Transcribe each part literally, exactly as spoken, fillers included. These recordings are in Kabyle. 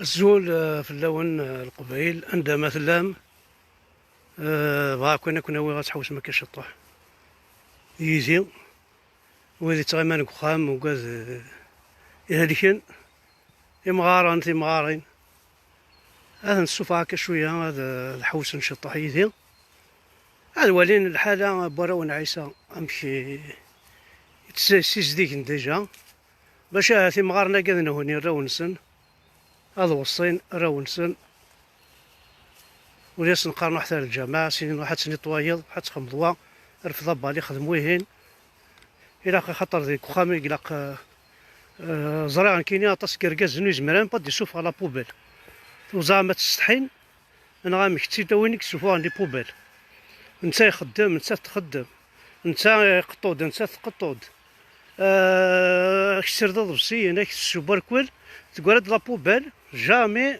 Azul, eh, fell-awen, eh, Leqbayel, anda ma tellam. Eh, bɣiɣ kan ad ken-awiɣ ad tḥewsem akka ciṭuḥ yid-i. Wid yettɣiman deg uxxam, ugad, eh, ihelken, imɣaren, timɣarin. Ad ten-ssufɣeɣ akka cwiya, ad, eh, ad ḥewsen ciṭuḥ yid-i. Ad walin lḥala n warraw n Ɛisa, amek i, i tt-, ssizdigen déjà. Bac ahat imɣaren-agi ad nhun i arraw-nsen, ad weṣṣin arraw-nsen. Ur asen-qqaren ruḥet ar lǧameɛ, sinin ruḥ ad tnitwayeḍ, ruḥ ad txedmeḍ wa, rfed abali, xdem wihin. Ilaq axaṭer deg uxxam i ilaq, eh, eh, ẓriɣ nekkini aṭas n yergazen ur yezmir ara ad d-isuffeɣ la poubelle. Ur ẓriɣ ma ttsetḥin, neɣ amek, d tilawin i yessufuɣen les poubelles. Netta ixeddem, nettat txeddem. Netta iqeṭṭu-d, nettat tqeṭṭu-d. Ah, ak-tessired iḍebsiyen, ak-tessubar kul. Teggra-d la poubelle. Jamais,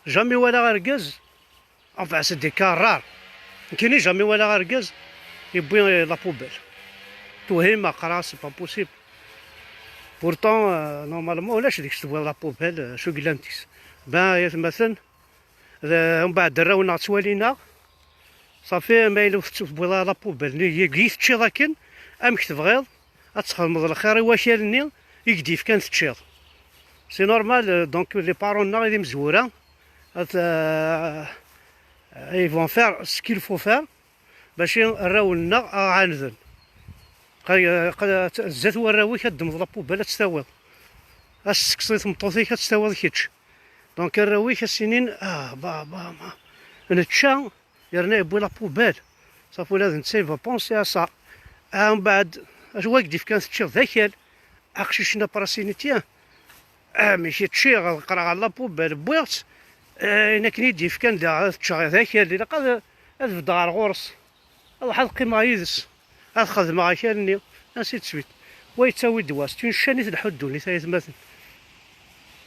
jamais walaɣ argaz. Enfin, c'est des cas rares. Nekkini jamais walaɣ argaz yewwi la poubelle. Twehhimeɣ, qqareɣ c'est pas possible. Pourtant, euh, normalement, ulac deg-s tewwiḍ la poubelle, euh, acu yellan deg-s. Ben, ay atmaten, d, mbeɛd arraw-nneɣ ttwalin-aɣ. Ṣafi, ma yella ur tettewwiḍ ara la poubelle-nni, i teččiḍ akken, amek tebɣiḍ ad txedmeḍ lxir i wakal-nni i k-d-yefkan teččiḍ? C'est normal, euh, donc les parents-nneɣ d imezwura, ad, euh, ils vont faire ce qu'il faut faire bac arraw-nneɣ ad ɛaneden. Qa-, qa-, zdat warraw-ik ad d-temmḍ la poubelle ad tt-tawiḍ. Ad s-tekkseḍ i tmeṭṭut-ik ad tt-tawiḍ kečč. Donc arraw-ik ad s-inin, ah, ba, ba, ma. Nečča, yerna yewwi la poubelle. Safi ula d netta il va penser à ça. Ah, mbeɛd, acu i k-d-ifkan teččiḍ d akal? Aqcic-nni après-midi, ah, mi k-ččiɣ, ad qqreɣ ɣer la poubelle, wwiɣ-tt, eh, ayen akken i d-ifkan da, ad ččeɣ d akal, ilaq ad, ad beddeɣ ɣer ɣur-s. Ad ruḥeɣ ad qqimeɣ yid-s, ad xedmeɣ akal-nni, ainsi de suite. Wa yettawi-d wa, c'est une chaîne i tleḥḥu ddunit, ay atmaten.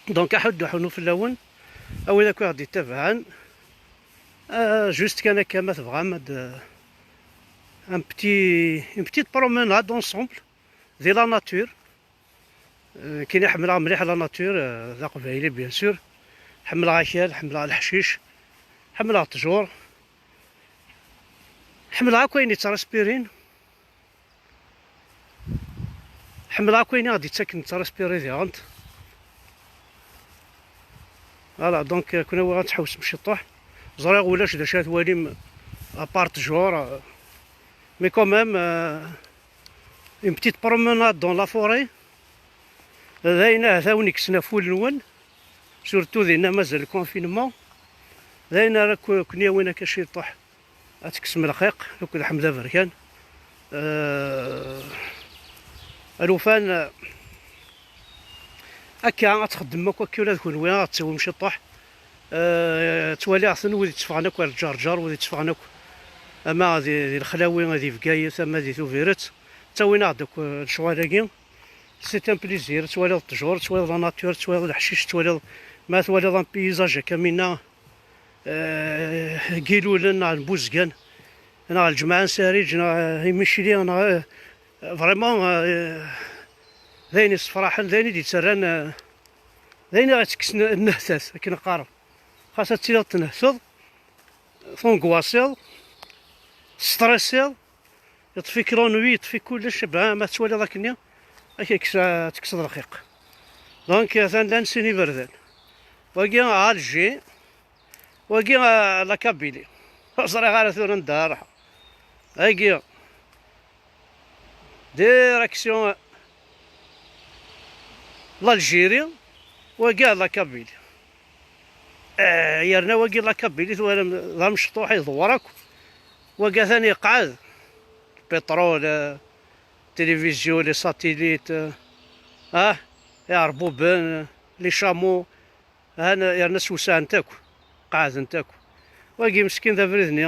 Donc, aḥuddu ḥunu fell-awen, a wid akk i ɣ-d-ittabaɛen. Ah, juste kan akka, ma tebɣam, ad, un petit, une petite promenade ensemble, di la nature. Euh, kini ḥemmleɣ mliḥ la nature, euh, d aqbayli, bien sûr. Ḥemmleɣ akal, ḥemmleɣ leḥcic, ḥemmleɣ ttjur, ḥemmleɣ akk ayen yettrespirin. Ḥemmleɣ akk ayen i ɣ-d-yettaken ttrespirin diɣen. Voilà, donc, euh, kunwi ad tḥewsem ciṭuḥ. Ẓriɣ ulac d acu ara twalim à part ttjur, euh, mais quand même, euh, une petite promenade dans la forêt. D ayen ahat ad wen-ikksen ɣef wul-nwen, surtout dinna mazal confinement. D ayen ara k-, ken-yawin akka ciṭuḥ ad tekksem lxiq akked Ḥmed Aberkan. Euh, alufan, euh, akka ad txeddmem akk akka ula d kunwi, ad tawim ciṭuḥ. Euh, ttwaliɣ-ten wid itteffɣen akk ar Ǧerǧer, wid itteffɣen akk ama di, di Lexlawi, di Bgayet, ama di Tubiret, ttawin-aɣ-d akk, euh, lecɣal-agi. C'est un plaisir, ttwaliḍ ttjur, ttwaliḍ la nature, ttwaliḍ leḥcic, ttwaliḍ ma twaliḍ un paysage akka minna, euh, n Ilulen, neɣ n Buzgan, neɣ Lǧemɛa n Sariǧ, neɣ, euh, Imicli, neɣ, euh, vraiment, euh, d ayen yessefraḥen, d ayen i d-yettarran, euh, d ayen i ɣ-ittekksen nnehtat, akken qqaren. Xas ad tiliḍ tnehteḍ, tungwaṣiḍ, testressiḍ, yeṭṭef-ik l'ennui, yeṭṭef-ik kullec, ben, ma tettwaliḍ akkenni, ad k-yekkes, ad tekkseḍ lxiq. Donc, atan llan sin iberdan. Wagi Alger, wagi, ah, la Kabylie. Ur ẓriɣ ara tura anda ara ruḥeɣ. Agi, direction l'Algérie, wagi la Kabylie. Eh, yerna wagi la Kabylie, twalam d amecṭuḥ, iḍewwer akk. Wagi atan iqɛed. Pétrole, euh, télévision, les satellites, euh, ah, iɛerbuben, les chameaux. Han, yerna swesɛen-t akk, qeɛden-t akk. Wagi meskin d abrid-nni,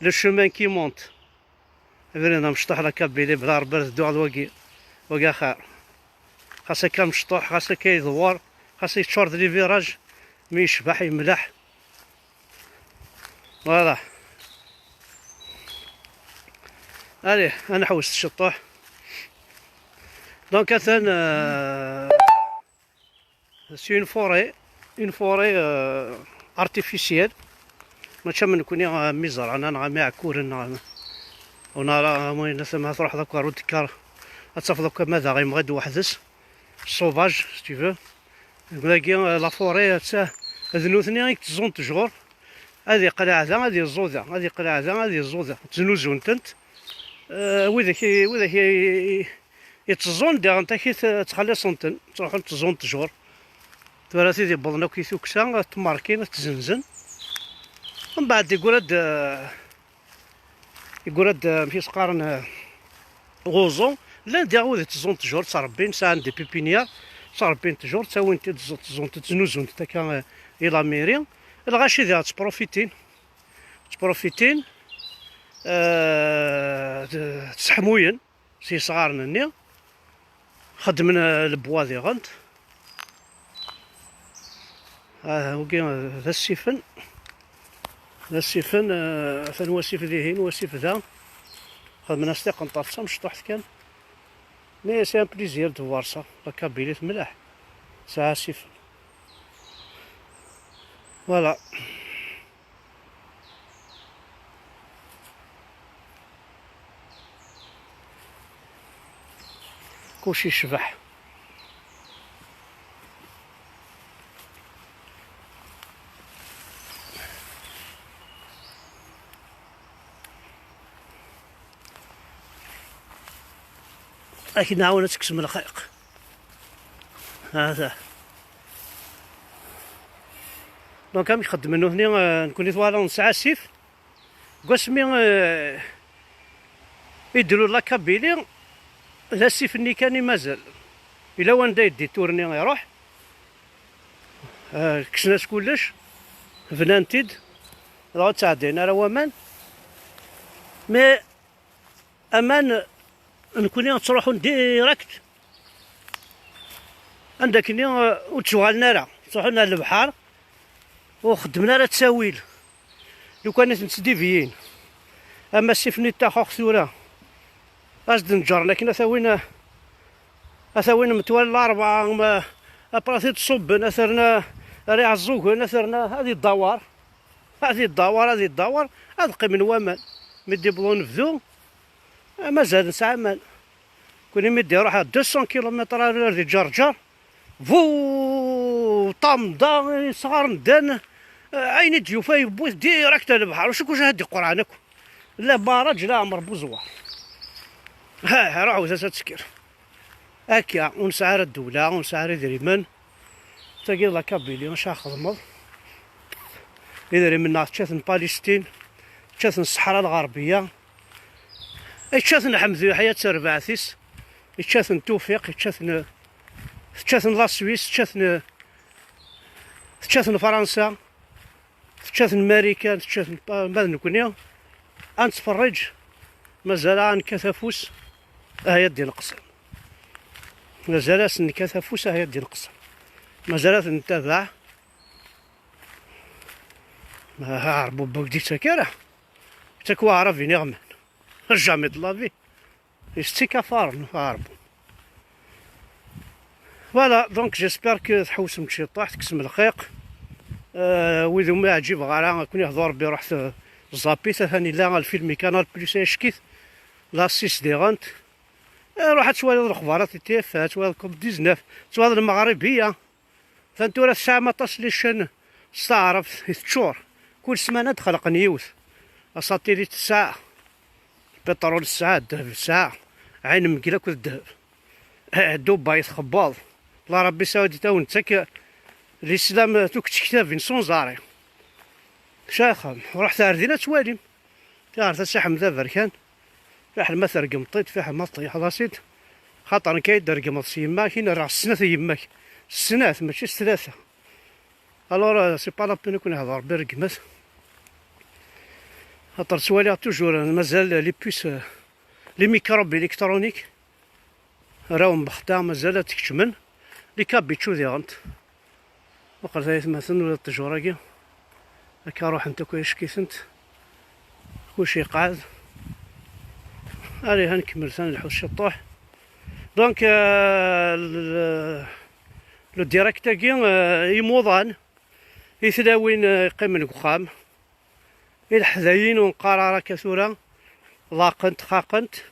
le chemin qui monte. Abrid amecṭuḥ la Kabylie, bla Rebbi ad dduɣ d wagi. Wagi axir. Xas akka mecṭuḥ, xas akka yedwar, xas yeččur d les virages, mi yecbeḥ, yemleḥ. Voilà. Allez, ad nḥewwes ciṭuḥ. Donc, atan, euh, c'est une forêt. Une forêt, euh, artificielle. Mačči am nekni, euh, mi ẓran, neɣ am iɛekkuren, neɣ am, on a la, am wayen, ma truḥeḍ akk ar udekkar, ad tafeḍ akk amadaɣ yemɣi-d weḥd-s. Sauvage, si tu veux. Dagi, euh, la forêt, d ta-, d nutni i yetteẓẓun ttjur. Ad iqleɛ da, ad iẓẓu da, ad iqleɛ da, ad iẓẓu da. Ttnuzun-tent. Euh, widak i, widak i, i, yetteẓẓun diɣen takit, eh, ttxelliṣen-ten, ttruḥun tteẓẓun ttjur. Tura tid iwwḍen akk i tukksa, ad tmerkin, ad tt-zenzen. Mbeɛd yeggura-d, eh, yeggura-d, eh, amek i s-qqaren, eh, ɣuẓu. Llan diɣ wid itteẓẓun ttjur, ttrebbin, sɛan des pépinières, ttrebbin ttjur, ttawin-t-id, tteẓẓun-t, ttnuzun-t akka, eh, i la mairie. Lɣaci diɣ ttprofitin, ttprofitin, eh, tt-, ttseḥmuyen s yesɣaren-nni, xeddmen, eh, lebwa diɣen. Ah, wagi, eh, d asifen, d asifen, eh, atan wasif dihin, wasif da. Xedmen-as tiqenṭert d tamecṭuḥt kan. Mais c'est un plaisir de voir ça. La Kabylie temleḥ. Tesɛa asifen. Voilà. Kullec yecbeḥ. Ad k-nɛawen ad tekksem lxiq. Hada. Donc, amek xeddmen nutni, eh, nekkni twalaḍ nesɛa asif. Deg wasmi, eh, i d-tlul la Kabylie, d asif-nni kan i mazal. Yella wanda yeddi turni iruḥ. Eh, kksen-as kullec, bnan-t-id, dɣa ur ttɛeddayen ara waman. Mais aman, nekkni ttruḥun direct, anda akkenni, eh, ur ttuɣalen ara, ttruḥun ar lebḥer, ur xeddmen ara ttawil. Lukan i tent-sdibiyin, am asif-nni n Taxuxt tura, ad s-d-neǧǧren akken ad t-awin, ad t-awin metwal Larebɛa, ma après ad t-id-ṣubben, ad t-rren ar Iɛeẓẓugen, ad t-rren ad idawar, ad idawar, ad idawar, ad qqimen waman. Mi d-iwweḍ unebdu, mazal nesɛa aman. Kuni mi d-iruḥ à deux cents kilomètres ar ar di Ǧerǧer, bu ṭamḍa, isɣaren ddan, ayen i d-yufa yewwi-t direct ar lebḥer, acu kuc ad d-iqurɛen akk. La barrage, la ɛmer buẓwar. Ha, ruḥ wet-as ad tekker. Akka, ur nesɛi ara ddewla, ur nesɛi ara idrimen. Tagi d la Kabylie, acu ara xedmeḍ? Idrimen-nneɣ tečča-ten Palestine, tečča-ten Ṣṣeḥra Lɣerbiya, tečča-ten Ḥmed Yuḥya d terbaɛt-is, tečča-ten Tufiq, tečča-ten, tečča-ten la Suisse, tečča-ten, tečča-ten Fransa, tečča-ten Marikan, tečča-ten pa-, ma d nekkni, ad nettferriǧ, mazal ad nekkat afus, ah, ad d-ineqsen. Mazal ad sen-nekkat afus, ah, ad d-ineqsen. Mazal ad ten-nettabaɛ. Ma Aɛerbu ur k-d-yettak ara. Yettak waɛrab iniɣman. Jamais de la vie. Yessettik afaren Aɛerbu. Voilà, donc j'espère que tḥewsem ciṭuḥ, tekksem lxiq. Euh, wid umi ɛǧibeɣ ara, ad ken-ihdu Rebbi, ruḥet, euh, ẓẓapit, atan illa lfilm i Canal Plus, ackit, la six diɣent. Euh, ruḥ ad twaliḍ lexbarat i T F un, ad twaliḍ cop dix-neuf, ad twaliḍ Lmeɣribiya. Atan tura tesɛam aṭas n les chaînes s taɛrabt i teččur. Kul ssmana ad d-xelqen yiwet. Asatili tesɛa, lpiṭrul tesɛa, ddheb tesɛa, ɛin mgel akked ddheb. Eh, Dubai txebbeḍ. La Rabbi Saudi ta wen-tettak lislam, eh, tuk tektabin s unẓari. Caxem, ruḥet ar din ad twalim. Tiɣert a Si Ḥmed aberkan. Fiḥel ma tergmeḍ-t-id, fiḥel ma teṭṭyeḥeḍ-as-id. Xaṭer nekk ay d-regmeḍ s yemma-k, i nerreɣ s snat n yemma-k. S snat, mačči s tlata. Alors, euh, c'est pas la peine ad ken-hḍeṛ, bi regmet. Xaṭer ttwaliɣ toujours, euh, mazal les puces, euh, les microbes électroniques. Raw n bexta, mazal ad tkeččmen. Les cabichos diɣent. Muqel tayetmaten ula d ṭṭjur-agi. Akka ruḥent akk, acek-itent. Kullec iqeɛɛed. Allez, ha nkemmel, ta nleḥḥu ciṭuḥ. Donc, euh, le, Le direct-agi, euh, imuḍan i tlawin, euh, yeqqimen deg uxxam, i leḥdayin ur neqqar ara akka tura, ḍaqent, xaqent,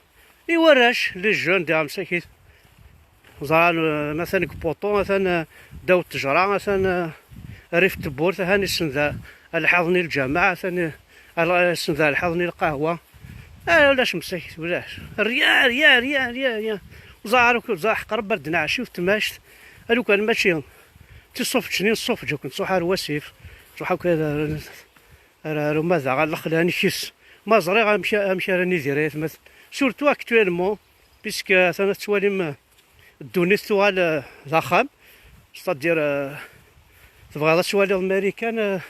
i warrac, les jeunes, diɣ msakit. Ẓran, euh, atan deg puṭu, atan, euh, ddaw ttejra, atan, euh, rrif n tewwurt, atan isenda lḥiḍ-nni n lǧameɛ, atan, euh, isenda lḥiḍ-nni n lqahwa. Ah, ulac msakit, ulac. Rrya, rrya, rrya, rrya, rrya. Ẓar akk, ẓar ḥeqq Rebbi ar d-nɛac yiwet tmact. Alukan mačči d tisufeǧ-nni n ṣṣufeǧ akk, nettruḥ ar wasif, nettruḥ akk ar, ar, ar umadaɣ, ar lexla, ad nkes. Ma ẓriɣ amek, amek ara nidir ay atmaten. Surtout actuellement, puisque atan ad tettwalim, euh, ddunit tuɣal, euh, d axxam. C'est-à-dire, euh, tebɣiḍ ad twaliḍ Marikan, euh,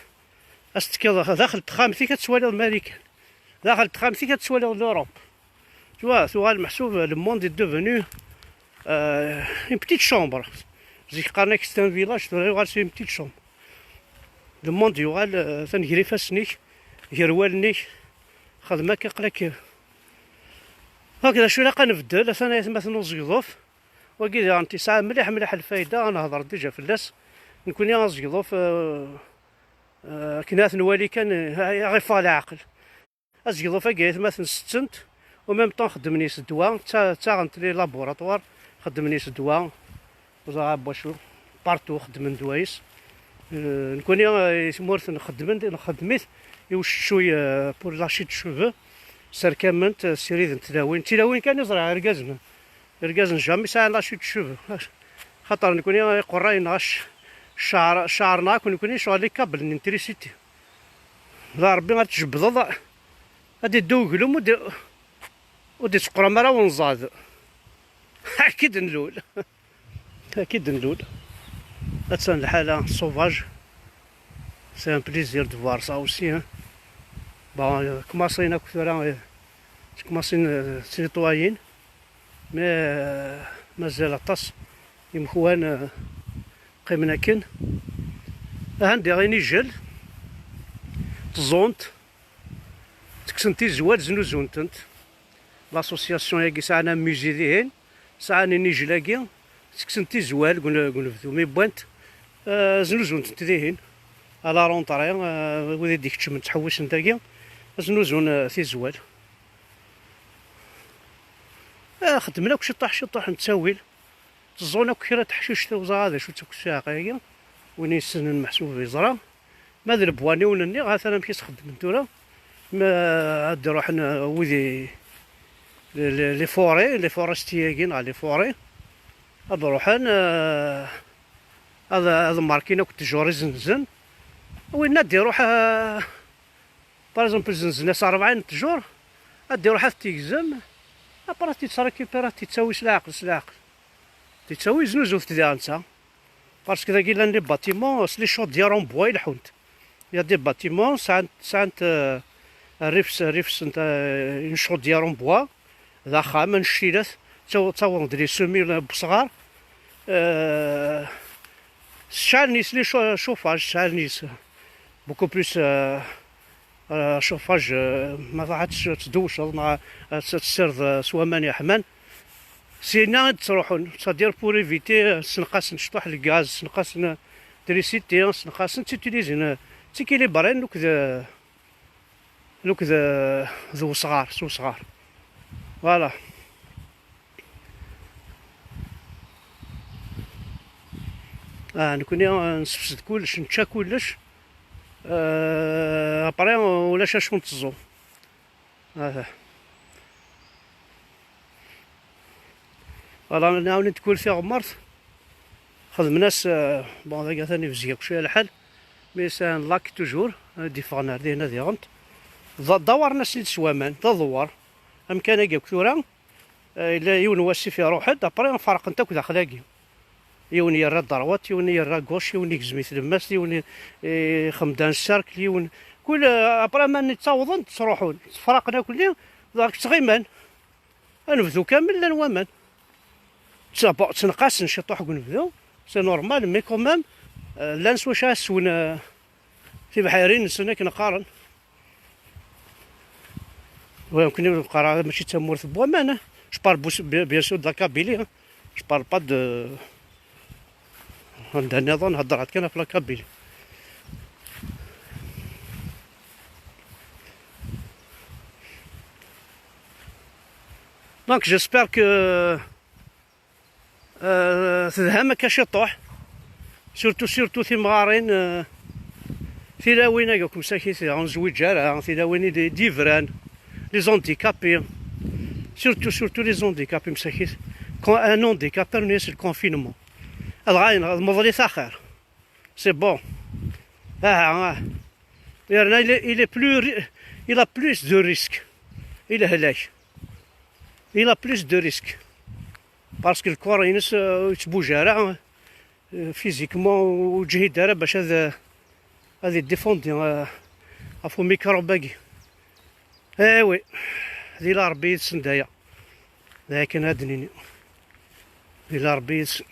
ad s-tekkiḍ daxel texxamt-ik ad twaliḍ Marikan. Daxel texxamt-ik ad twaliḍ l'Europe. Tu vois, tuɣal meḥsub, le monde est devenu, euh, une petite chambre. Zik qqaren-ak c'est un village, tura yuɣal c'est une petite chambre. Le monde yuɣal, euh, atan gar ifassen-ik, gar wallen-ik. Xdem akka, aql-ak. Ak d acu ilaq ad nbeddel, atan ay atmaten uzegḍuf. Wagi diɣen tesɛa mliḥ, mliḥ lfayda, ad nehder déjà fell-as. Nekni azegḍuf, euh, euh, akken ad t-nwali kan, euh, ad aɣ-iffeɣ leɛqel. Azegḍuf-agi ay atmaten setten-t, en même temps xeddmen yes ddwa, tta-, ttaɣen-t les laboratoires, xeddmen yes ddwa, ur ẓriɣ ara n wacu, partout xeddmen ddwa-is. Euh, nekni, euh, i tmurt nxeddmen, nxeddem-it i uceččuy, euh, pour la chute de cheveux, serkamen-t, euh, ssiriden tlawin. D tilawin kan i ẓriɣ irgazen. Irgazen jamais sɛan la chute de cheveux. Xaṭer nekni iqerray-nneɣ, cc-, cceɛr, cceɛr-nneɣ akk nekni ccɣel les câbles n l'électricité. D Rebbi ara tjebbdeḍ, ad d-iddu uglum ur d-, ur d-ittqeram ara wenẓad. Akka i d-nlul. Akka i d-nlul. Attan lḥala sauvage. C'est un plaisir de voir ça aussi, hein. Bon, euh, kmaṣin akk tura, euh, kmaṣin, euh, ttnitwayin. Mais, euh, mazal aṭas imekwan, euh, qqimen akken. Ahan diɣ inijel, tẓunt, ttekksen tizwal, znuzun-tent. L'association-agi sɛan un musée dihin, sɛan inijel-agi, ttekksen tizwal deg un-, deg unebdu. Mi wwant, euh, znuzun-tent dihin. À la rentrée, euh, wid i d-ikeččmen ttḥewwisen dagi, znuzun, euh, tizwal. Ah, xeddmen akk ciṭuḥ, ciṭuḥ n ttawil. Tẓun akk kra n teḥcict, ur ẓriɣ d acu-tt akk ssiɛqa-agi. Win yessnen meḥsub yeẓra. Ma d lebwaniwen-nni, atan amek i s-xeddmen tura. Ma ad d-ruḥen, uh, wid i, les, les, les forêts, les forestiers-agi, neɣ les forêts. Ad ruḥen, uh, ad, ad markin akk ttjur izenzen. Winna ad d-iruḥ, uh, Par exemple, zenzen-as rebɛin n ttjur, ad d-iruḥ ad t-igzem, après ad t-ittrécupérer, ad t-ittawi s leɛqel, s leɛqel. T-ittawi, yeznuzut diɣen netta. Parce que dagi llan les bâtiments, s les chaudières en bois i leḥḥunt. Il y a des bâtiments, sɛant, sɛant, euh, rrif, rrif, sɛant, euh, une chaudière en bois, d axxam, annect-ilat, ttaw-, ttawḍen-d les semis n wesɣar. Euh, sɛan yes les chau-, chauffage, sɛan yes beaucoup plus, euh, euh, chauffage, euh, ma ad tt-, ad tdewceḍ, neɣ ad tt-, ad tessireḍ, euh, s waman yeḥman. Syenna i d-ttruḥun, c'est-à-dire pour éviter, euh, ssenqasen cṭuḥ le gaz, ssenqasen, euh, l'électricité, ssenqasen, ttutilisin, euh, ttikilibrin akked, euh, akked, euh, d wesɣar, s wesɣar. Voilà. Ah, nekni, ah, nessefsed kullec, nečča kullec. Ah, après, ulac acu nteẓẓu. Ah. Voilà, nɛawen-d kul tiɣemmert. Xedmen-as, ah, bon, dagi atan ibzeg akk cwiya lḥal. Mais c'est un lac toujours, ah, d-iffɣen ar dihin ad iɣent. Ḍ-, ḍawaren-asen-id s waman, d aḍewwar. Amkan-agi akk tura, Eh, yella yiwen n wasif iruḥ-d, après ferqen-t akk daxel-agi. Yiwen yerra droite, yiwen yerra gauche, yiwen igzem i tlemmast, yiwen i, ixemmem-d un cercle, yiwen. Kul, eh, après ma ttawḍen, ttruḥun, ttefraqen akk-nni, dɣa ttɣiman. Anebdu kamel llan waman. Tt-, bon, ttneqasen ciṭuḥ deg unebdu, c'est normal, mais quand même, eh, llan s wacu ara swen, eh, tibḥirin-nsen akken qqaren. Oui, nekkni qqareɣ mačči d tamurt n waman, hein. Je parle bous-, bien, bien sûr de la Kabylie, hein. Je parle pas de, Anda nniḍen heddreɣ kan ɣef la Kabylie. Donc j'espère que, euh, tedham akka ciṭuḥ. Surtout, surtout timɣarin, euh, tilawin-agi akk msakit, ur nzewwiǧ ara, tilawin i d-, d-yebran, les handicapés. Surtout, surtout les handicapés msakit. Quand un handicapé, on est sur le confinement. Ad ɣayen, ad mḍlit axir. C'est bon. Ah, ah. Yerna il est, il est plus ri-, il a plus de risques. Il est هلاك. Il a plus de risques. Parce que le corps-ines, euh, ur yettbuj ara, euh, physiquement, ur yeǧhid ara bac ad, ad yeddifundi, euh, ɣef umikṛub-agi. Eh oui, d ila Ṛebbi yid-sen d aya. D aya kan ad d-nini. D ila Ṛebbi yid-sen.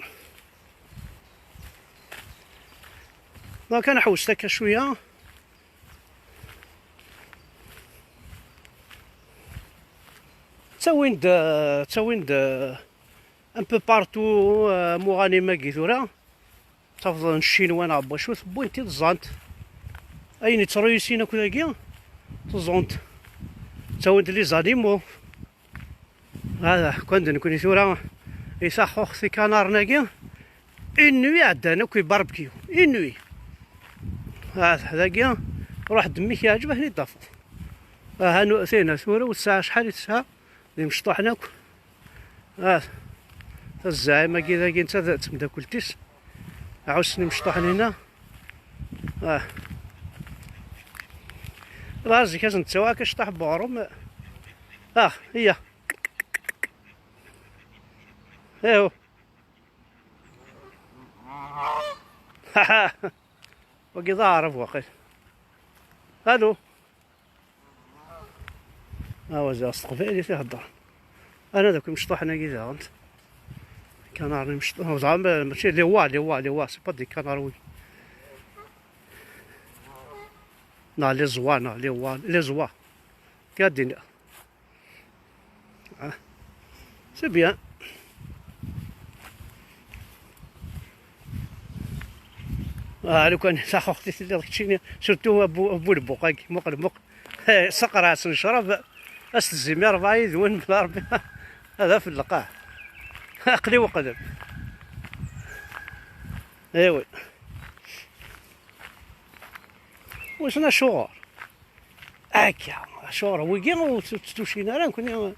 Donc ad nḥewwes akka cwiya. Ttawin-d, ttawin-d un peu partout, euh, muɣanim-agi tura. Tafeḍ n Ccinwa neɣ n wacu, wwin-t-id ẓẓan-t. Ayen yettruy sin akk dagi, teẓẓun-t. Ttawin-d les animaux. Hada, kan d nekni tura, isaxux tikanaren-agi, une nuit ɛeddan akk i barbecue, une nuit. Hada, dagi, ruḥ-d mmi-k yeɛǧeb, ad ten-id-tafeḍ. Aha, nu-, tina tura, ur tesɛi acḥal i tesɛa. D imecṭuḥen akk. Ah, tazeɛma-agi dagi netta d temdakelt-is. Ɛussen imecṭuḥen-inna. Ah. Dɣa zik ad sen-ttawiɣ akka cṭaḥ n uɣrum. Ah, iya. Ihu. Wagi d aɛrab waqil. Alo. Awa ziɣ s teqbaylit i heddren. Ana d akk imecṭuḥen-agi daɣen. Canards imecṭuḥen, zɛama mačči les oies, les oies, les oies, c'est pas des canards, oui. Neɣ les oies, neɣ les oies, les oies. Kya d-iniɣ. Ah, c'est bien. Ah, lukan taxuxt i telliḍ keččini, surtout abu, abu lbuq-agi, muqel, muqel. Eh, saqraɛ s lecrab, as tezzim i rebɛa yid-wen, bla Rebbi. Ad af lqaɛ. Aql-i weqlen. Eh oui. Wissen acuɣer? Akka, acuɣer wigi ur tt-, ur tt-tucin ara nekni?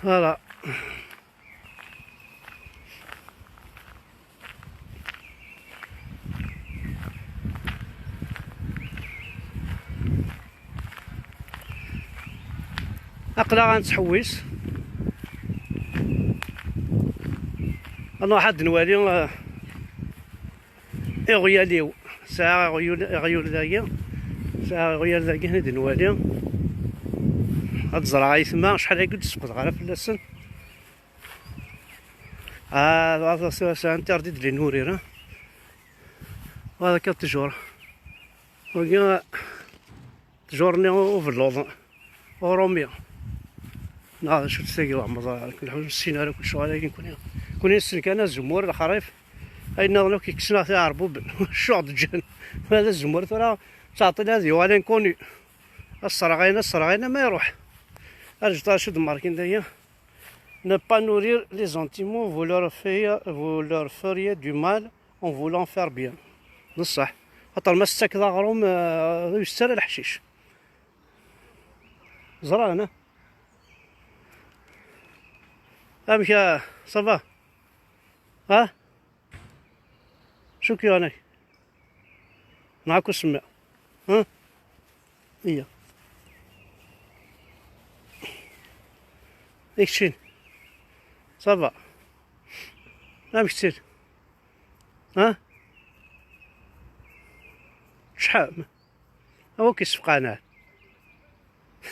Voilà. Aql-aɣ ad nettḥewwis. Ad nruḥ ad nwali, eh, iɣyal-iw. Sɛiɣ iɣyul, iɣyul dagi. Sɛiɣ iɣyal dagi, ad nwali. Ad ẓreɣ aytma, acḥal ay d-sqeḍeɣ ara fell-asen. Ah, c'est interdit de les nourrir, hein. Voilà, quatre jours. Wagi, ttjur-nni ubelluḍ, urumi. Neɣ d acu-tt tagi, ur nessin ara kul ccɣel-agi nekni. Nekni nessen kan azemmur, lexrif, ayen nniḍen akk yekksen-aɣ tiɛerbuben. Ccuɣ d-ǧǧan. Ma d azemmur tura, ttɛeṭṭil ad yuɣal inconnu. Ad sserɣayen, ad sserɣayen, ama iruḥ. Ar jdeɣ acu d-markin dagi. Ne pas nourrir les animaux, vous leur feriez, vous leur feriez du mal en voulant faire bien. D ṣṣeḥ. Xaṭer ma s-tettakeḍ aɣrum, eh, ur yessettu ara leḥcic. Ẓran, ah? Amek, ah, ça va? Ah? Acu k-yuɣen? Neɣ akk usemmiḍ? Ah? Iya. I keččini? Ça va. Amek tt-il? Ha? Acḥal? Awa k-issefqɛen.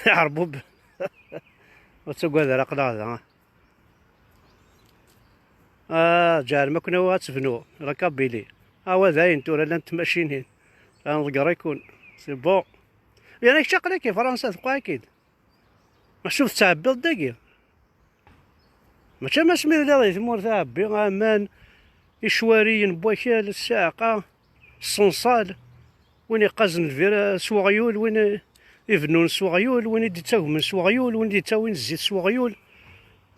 Ɛerbub. Ur ttagad ara, aql-aɣ da. Ah, ǧeɛlem akk nawa ad tebnu la Kabylie. Awa dayen tura llant tmacinin. Ad nḍegger-iken. C'est bon. Yerna kečč aql-ak i Fransa, tewqeɛ-ik-id. Meḥsub tettɛebbiḍ dagi? Mačči am asmi telliḍ di tmurt, aɛebbi, aman, icwariyen n wakal, ssiɛqa, ṣṣenṣal, win iqqazen lbir s weɣyul, win ibennun s weɣyul, win i d-ittagmen s weɣyul, win i d-ittawin zzit s weɣyul,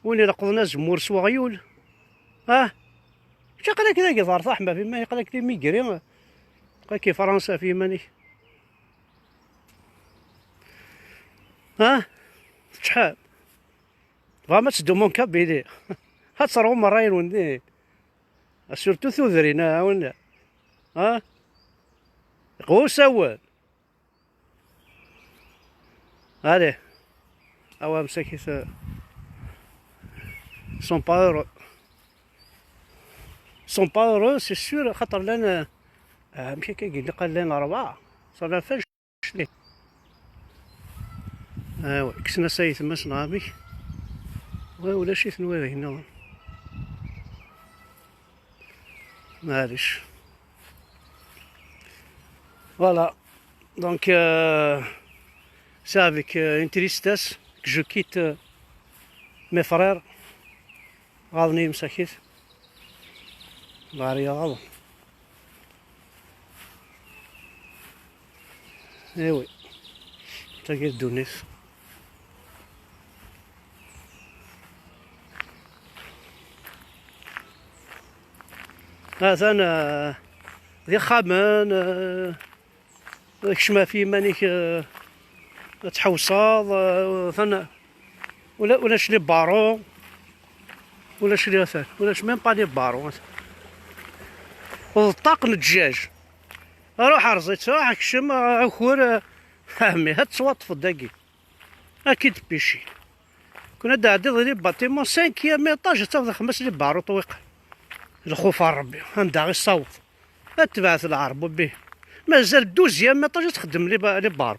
win ileqqḍen azemmur s weɣyul. Ah, mačči aql-ak dagi tertaḥ, ma fi ma aql-ak d imigri, aql-ak i Fransa fi iman-ik. Ah, teččḥem. Tebɣam ad teddum en Kabylie? Ad terɣum ṛṛay-nwen dihin. Surtout tudrin, ah, win, ah? Yeqwa usawen. Allez. Awa msakit, euh, sont pas heureux. Sont pas heureux, c'est sûr, xaṭer llan, euh, amek akka i ilaq ad llan ṛebɛa? Ça va faire. Awa, kksen-as ayetma-s neɣ amek? Wa ulac-iten widak nniḍen. Maɛlic. Voilà. Donc, euh, c'est avec, euh, une tristesse que je quitte, euh, mes frères. Ɣaḍen-iyi msakit. Lɛar-iyi ɣaḍen. Iwi. Tagi d ddunit. Atan, eh, d ixxamen, eh, Kcem ɣef yiman-ik, eh, ad tḥewseḍ, eh, atan ula-, ulac les barreaux, ulac les, atan, ulac même pas les barreaux, atan. D ṭṭaq n ddjaj. Ruḥ rẓ-itt, ruḥ kcem, eh, akur, eh, a mmi, ad tettwaṭṭfeḍ dagi. Ad k-id-picci. Kun ad d-tɛeddiḍ di les bâtiments, cinquième étage, ad tafeḍ xemsa les barreaux ṭwiqan. Lxuf n Ṛebbi, anda i ṣṣaweḍ. Ad tebɛet lɛerb, ubbi. Mazal douzième étage ad txeddem les ba-, les barreaux.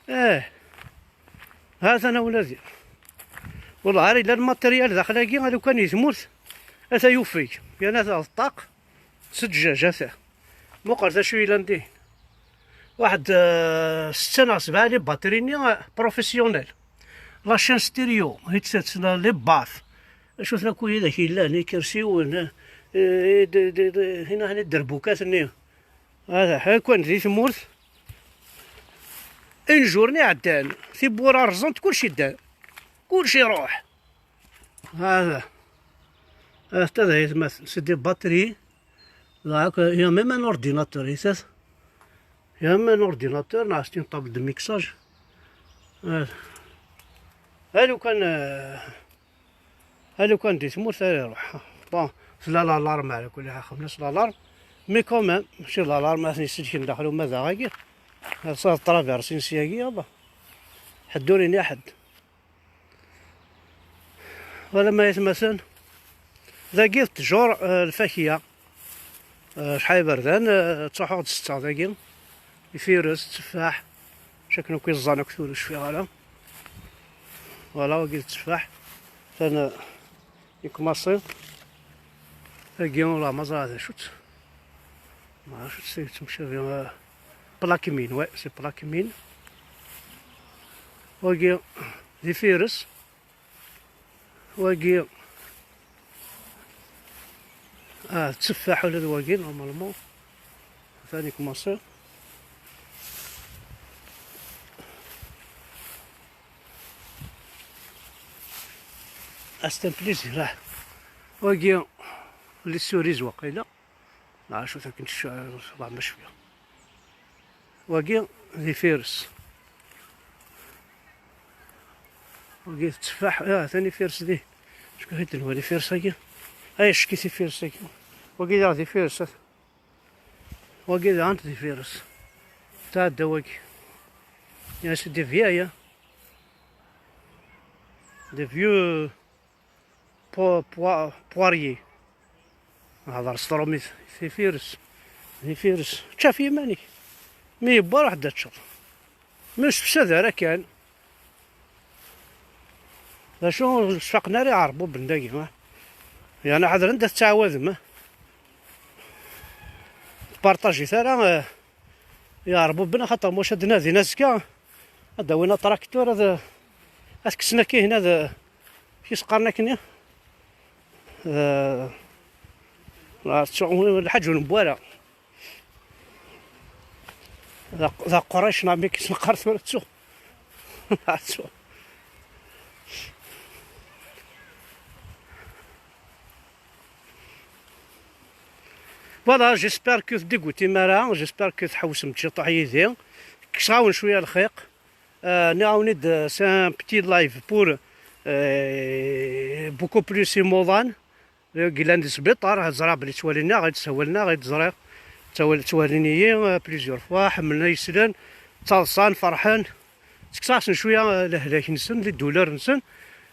Eh. Ha-t-an a wnadi. Wellah, ar yella lmatéryal daxel-agi, a lukan di tmurt, ata yufeg. Yan ata d ṭṭaq, s ddjaj, ata. Muqel d acu yellan dihin. Waḥed, eh, setta neɣ sebɛa les batteries-nni, eh, professionnel. La chaîne stéréo, headsets, la, les baffes. Acu-ten akk widak yellan, ikersiwen, eh, eh, d-, d-, d-, hina, hina, derbukat-nni. Hada, ḥakan di tmurt. Injuren iɛeddan, tiwwura rẓent, kulci ddan. Kulci iruḥ. Hada. Hada, aytmaten, c'est des batteries. Donc, il y a même un ordinateur ici. Il y a même un ordinateur, là, c'est une table de mixage. Euh, a lukan, euh, a lukan di tmurt ara iruḥ. Bon, tella l'alarme, ɛla kulli ḥal, xemlas l'alarme. Mais quand même, mačči d l'alarme, ad ten-yesselken daxel umadaɣ-agi. Ad traversin syagi, yalla. Ḥedd ur ini ḥedd. Wala ma aytmaten. Dagi d ttjur, eh, lfakya. Eh, acḥal iberdan, eh, ttruḥuɣ-d setteɣ dagi. Ifires, tteffaḥ. Akken akk iẓẓan akk tura ur cfiɣ ara. Wala, wagi d tteffaḥ. Tan, eh, ikmaṣi. Dagi ur maẓra d acu-tt. Ma acu-tt, temcabi, eh, plakmin, ouais, c'est plakmin. Wagi d ifires. Wagi, ah, tteffaḥ ula d wagi, normalement. Atan ikmaṣi. Ah, c'est un plaisir, ah. Wagi, les cerises waqila. Neɣ acu-t akken tec-, ẓer ma cfiɣ. Wagi d ifires. Wagi d tteffaḥ, ah, atan ifires di. Acu i d-nwali ifires-agi? Ay, ackit ifires-agi. Wagi daɣ d ifires. Wagi daɣen d ifires. Tɛedda wagi. Ya, c'est des vieilles, hein. Des vieux po-, po-, poirier. Hḍer s trumit, tifires, tifires. Ččaf iman-ik. Mi yewwa, ruḥ d-teččeḍ. Mi ur stefsad ara kan. D acu ur sfaqen ara iɛerbuben dagi, ha? Yerna ḥedren da tettɛawadem, ha? Tpartajit ara, eh, iɛerbuben, axaṭer ma ulac ad d-nadin azekka, ad d-awin atraktur, ad, Ad kksen akka hna d, kis qqaren akkenni? D, la ttu, lḥaǧ ur newwi ara. D aq-, d aqerrac neɣ mi kis neqqar tura ttu. La ttu. Voilà, j'espère que tdigutim ara, j'espère que tḥewsem ciṭuḥ yid-i. Kkseɣ-awen cwiya lxiq. Euh, nniɣ-awen-id, euh, c'est un petit live pour, euh, beaucoup plus imuḍan. Yellan di sbiṭar, ẓriɣ belli ttwalin-aɣ-id, ssawalen-aɣ-id, ẓriɣ. Ttwal-, ttwalin-iyi, euh, plusieurs fois, ḥemmlen ad yi-slen, ttaḍsan, ferḥen. Ttekkseɣ-asen cwiya, euh, lehlak-nsen, les douleurs-nsen.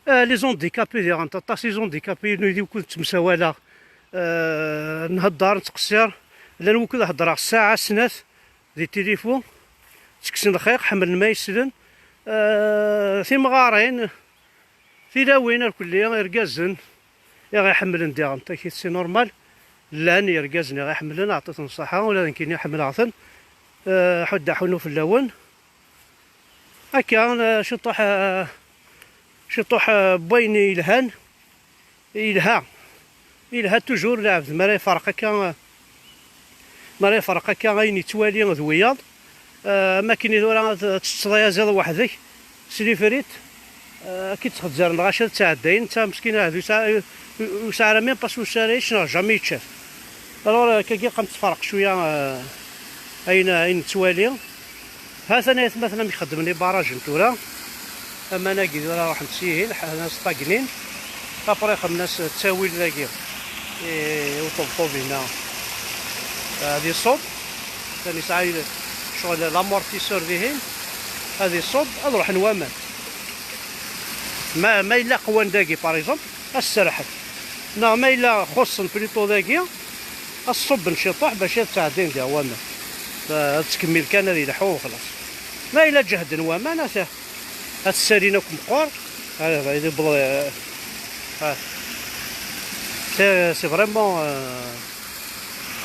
Euh, les handicapés diɣen, aṭas les handicapés, nutni wukud ttemsawaleɣ. Euh, nhedder, nettqessir. Llan wukud heddreɣ ssaɛa, snat, di tilifu. Ttekksen lxiq, ḥemmlen ma yeslen. Euh, timɣarin, tilawin, irkelli, irgazen, i ɣ-iḥemmlen diɣen, takit c'est normal. Llan yergazen i ɣ-iḥemmlen, aɛṭit-ten ṣṣaḥa, ula d nekkini ḥemmleɣ-ten. Euh, ḥuddeɣ ḥunu fell-awen. Akka, euh, ciṭuḥ, euh, ciṭuḥ, euh, n wayen yelhan, yelha. Yelha toujours lɛebd mi ara yefreq akka, mi ara yefreq akka ayen yettwali d wiyaḍ. Euh, am akken i tura ad tetteḍ ayaziḍ weḥd-k, slifrit, euh, ad k-id-ttxezzaren lɣaci ad ttɛeddayen, netta meskin ahat ur yesɛi, ur yesɛi ara même pas ur yesɛi ara yečč neɣ jamais yeččat. Alors, euh, akkagi qqim tferq cwiya, euh, ayen, ayen nettwali. Ha-t-an aytmaten amek xeddmen ibarajen tura. Aman-agi tura ruḥen-d s ihi, lḥ-, sṭagnin. Après xemmen-as ttawil dagi i uṭebṭub-inna. Ad iṣubb. Kan yesɛa ccɣel l'amortisseur dihin. Ad iṣubb, ad ruḥen waman. Ma, ma yella qwan dagi, par exemple, ad sserḥen. Neɣ ma yella xuṣṣen plutôt dagi, ad ṣubben ciṭuḥ bac ad ttɛeddin diɣ waman. Ad ttkemmil kan ad yelḥu u xlaṣ. Ma yella ǧehden waman, ad, ad ssalin akk meqqar. Ah, bah, il est blo-, ah. C'est, c'est vraiment, euh,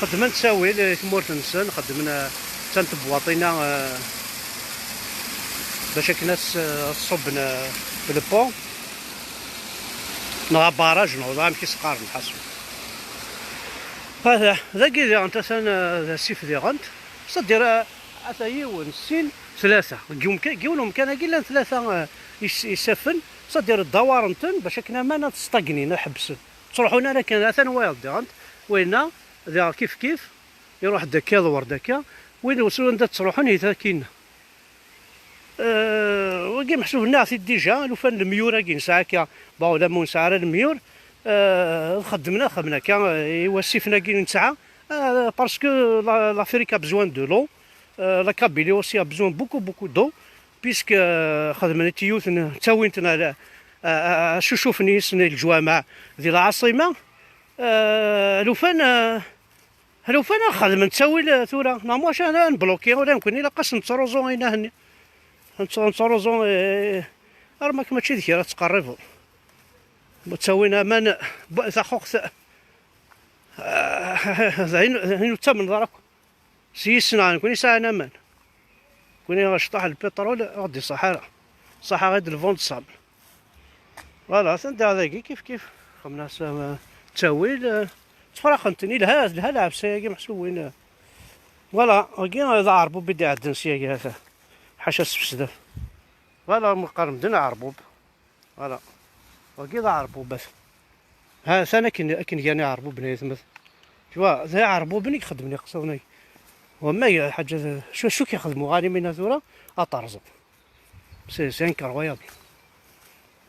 xeddmen ttawil i tmurt-nsen, xeddmen, euh, d tantebwaṭ-inna, euh, bac akken ad s-, ad ṣubben, euh, le pont, neɣ abaraj, neɣ ula amek i s-qqaren, lḥaṣun. Hada, dagi diɣen, atan, euh, d asif diɣen. C'est-à-dire, euh, ata yiwen, sin, tlata. Deg umkan, deg yiwen umkan-agi llan tlata, euh, is-, isaffen. C'est-à-dire, ddawaren-ten bac akken aman ad stagnin, ad ḥebsen. Ttruḥun ara kan, atan wayeḍ diɣen. Winna, diɣ kif kif, iruḥ-d akka, iḍwer-d akka. Win wis anda ttruḥun, ihi akkin. Euh, wagi meḥsub nniɣ-t-id déjà, lufan lemyur-agi nesɛa akka, bon, ula ma ur nesɛi ara lemyur, euh, ad xeddmen, ad xedmen akka, euh, i wasif-nagi nesɛa, euh, parce que la, l'Afrique a besoin de l'eau, euh, la Kabylie aussi a besoin beaucoup, beaucoup d'eau, puisque, euh, xedmen-t yiwet n, ttawin-ten ala, euh, euh, cucuf n yis n lǧwameɛ di lɛaṣima, euh, lufan, euh, Lufan ad xedmen ttawil, eh, tura. Neɣ maca ad nbloki, ula nekkni ilaq-as nettruẓu ayen-ahenni. Nettru-, nettruẓu, eh, arma k-, mačči d kra ad tqerribeḍ. Ttawin aman, b-, taxuqt, eh, d ayen, d ayen ur ttamneḍ ara akk. S yis-neɣ nekkni sɛan aman. Kuni acṭaḥ lpiṭrul ur ɣ-d-iṣaḥ ara. Ṣaḥ-aɣ-id lvond sable. Voilà, atan diɣ dagi kif kif. Xemna s-, ttawil, eh, ttefraxen-ten. Ilha, telha lɛebsa-agi meḥsub win, eh. Voilà, wagi d aɛerbub i d-iɛeddan syagi, hata. Ḥaca sfesdaf. Voilà, meqqar medden aɛerbub. Voilà. Wagi d aɛerbub, atan. Ha, atan akken, akken gan iɛerbuben ay atmaten. Tu vois, d iɛerbuben i ixeddmen iqsiḍen-agi. Wamma ḥaǧa d, acu, acu k-ixdem uɣanim-inna tura? Ad terẓeḍ. C'est, c'est incroyable.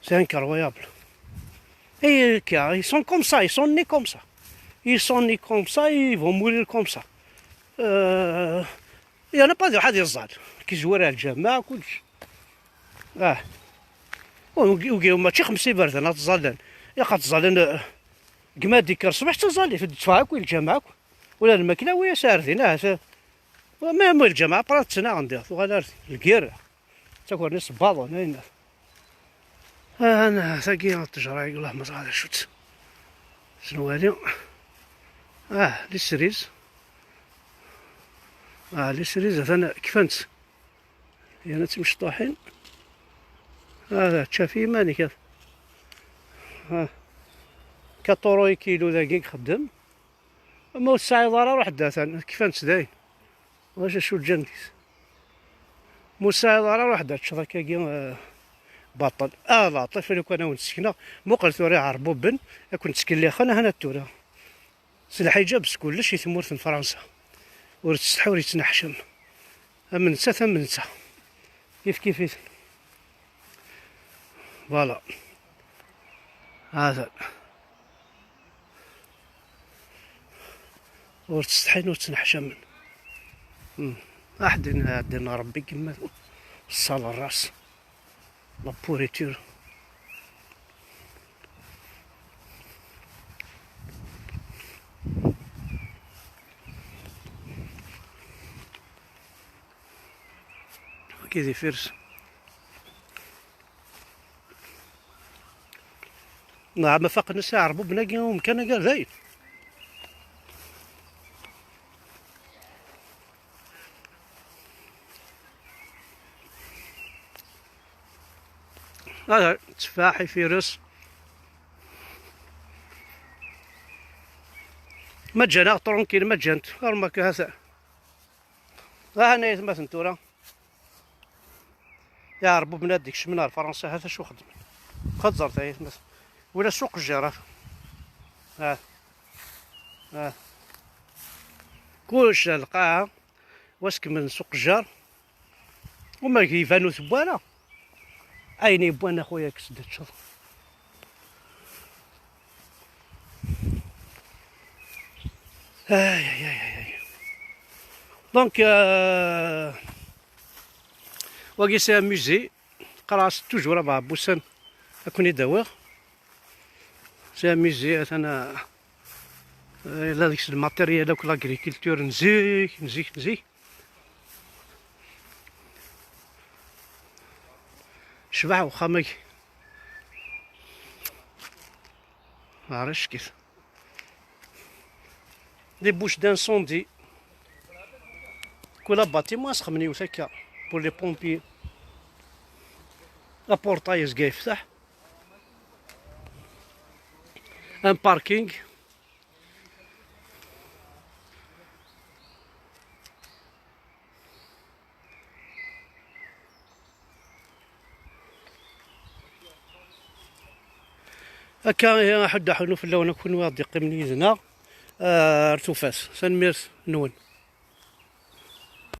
C'est incroyable. Et, euh, ils sont comme ça, ils sont nés comme ça. Ils sont nés comme ça, ils vont mourir comme ça. Euh, il y en a pas de واحد يزال. كيزوار على الجامع، كلش. Ah. Ur, ur, ur, mačči xemsa iberdan ad ẓẓallen. Ilaq ad ẓẓallen, eh, gma d-ikker ṣṣbeḥ d taẓallit, d ddfeɛ akk i lǧameɛ akk. Ula d lmakla wi as-ardin, ahat, eh, ma, ma lǧameɛ, après ad ttnaɣen diɣ, tuɣal ar lgirra. Ttaker-nni sebbaḍen, ayen. Ah, na, tagi ttejra, Allah ma ẓra d acu-tt. Snwali. Ah, les cerises. Ah, les cerises, atan kfant. Yerna d timecṭuḥin. Hada, ččaf iman-ik, hada. Ha. Kaṭuru ikilu dagi i ixeddem. Ma ur tesɛiḍ ara, ruḥ-d atan, kfan-tt dayen. Ulac acu ǧǧan deg-s. Ma ur tesɛiḍ ara, ruḥ-d ad teččeḍ akkagi, eh, baṭel. Ah, laṭif, lukan a wen-d-sekneɣ. Muqel tura iɛerbuben, a ken-ttkellixen, ahat tura. S lḥiǧab, s kullec, i tmurt n Fransa. Ur ttsetḥi, ur yettneḥcam. Am nettat, am netta. Kif kif-iten. Voilà. Hada. Ur ttsetḥin, ur ttneḥcamen. Hmm. Aḥ din, din Ṛebbi gma. Ṣṣal ras. La pourriture. Wagi d ifires. Neɣ ma faqen-as iɛerbuben-agi i umkan-agi ar dayen. Ala, tteffaḥ, ifires. Ma ǧǧan-aɣ tranquille, ma ǧǧan-t. Arma akka hata. Aha, ay atmaten tura. Iɛerbuben ad d-ikecmen ar Fransa, hata acu xeddmen. Xeẓẓret ay atmaten. Wala s uqejjar, ah. Ah. Ah. Kullec lqaɛa. Wa s kemmlen s uqejjar. Uma iban ur tewwi ara. Ayen yewwan a xuya kkes-d ad teččeḍ. Ay, ay, ay, ay, ay. Donc, euh, wagi c'est un musée. Qqareɣ-as toujours ad ɛebbusan ad ken-id-awiɣ. C'est un musée, atan, euh, yella deg-s le matériel akk l'agriculture n zik, n zik, n zik. Cbeḥ uxxam-agi. Ɛric kif. Des bouches d'incendie. Kul bâtiment as-xemmen yiwet akka. Pour les pompiers. Aportail izga yefteḥ. Un parking. Akka ihi, aḥuddu aḥunnu fell-awen akk kunwi ad d-iqqimen yid-neɣ, eh, ar tufat. Tanemmirt-nwen.